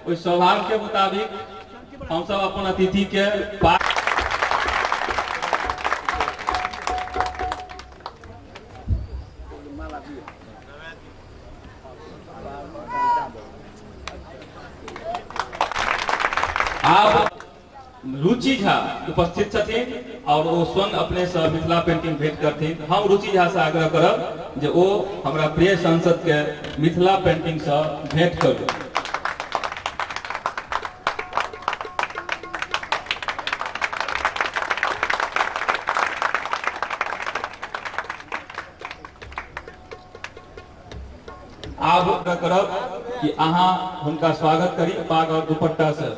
ओहि स्वभाव के मुताबिक हम सब अपन अतिथि के आब रुचि झा उपस्थित छथिन और ओ स्वयं अपने से मिथिला पेंटिंग भेंट करथिन। हम रुचि झा से आग्रह करब जे ओ हमरा प्रिय सांसद के मिथिला पेंटिंग से भेंट करू। आब करब कि अहाँ हुनका स्वागत करी पाग और दुपट्टा से।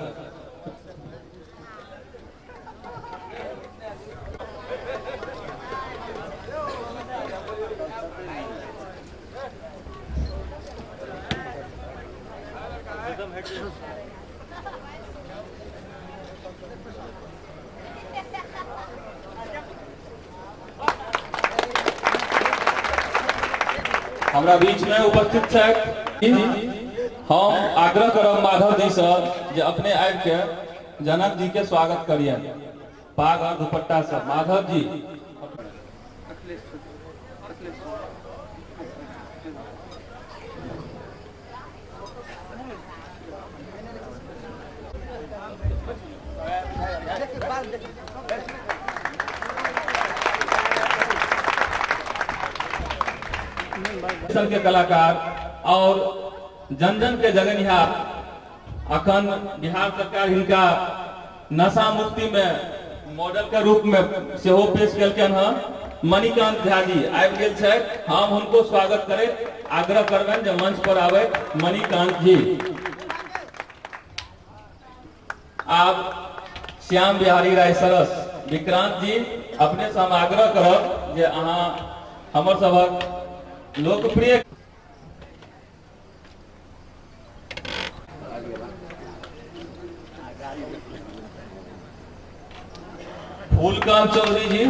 हमरा बीच में उपस्थित छथि। हम आग्रह करब माधव जी से जे अपने आबि के जनक जी के स्वागत करियन पाग और दुपट्टा से। माधव जी के कलाकार और जन जन के जगनिहार अखन बिहार सरकार हिनका नशा मुक्ति में मॉडल के रूप में सेहो पेश केलकनि हँ। मणिकांत झा जी आबि गेल छथि, हम हुनको स्वागत करैत आग्रह करबनि जे मंच पर आबै मणिकांत जी। आब श्याम बिहारी राय सरस विक्रांत जी अपने से हम आग्रह करब जे अहाँ हमर सभक लोकप्रिय फूलकांत चौधरी जी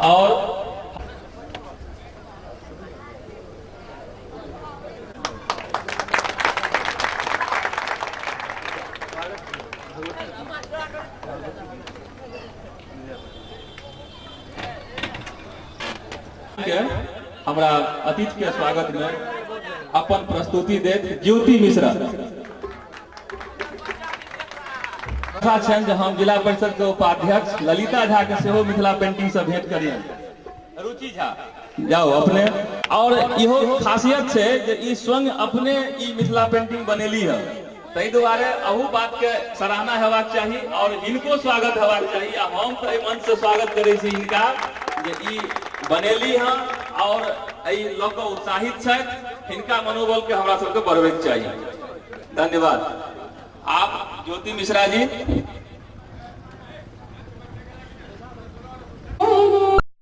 और के हमरा अतिथि के स्वागत में अपन प्रस्तुति देत ज्योति मिश्रा। हम जिला परिषद के उपाध्यक्ष ललिता झा के सेहो मिथिला पेंटिंग से भेंट करियन। रुचि झा जाओ अपने। और इहो खासियत छै जे ई स्वयं अपने ई मिथिला पेंटिंग बनेली है, ताहि दुआरे अहू बात के सराहना हेबाक चाही और इनको स्वागत हेबाक चाही। आ हम तऽ एहि मंच से स्वागत करै छी हिनका जे ई बनेली हँ और एहि लऽ कऽ उत्साहित छथि। हिनका मनोबल के हमरा सबके बढ़बैके चाही। धन्यवाद। आप ज्योति मिश्रा जी।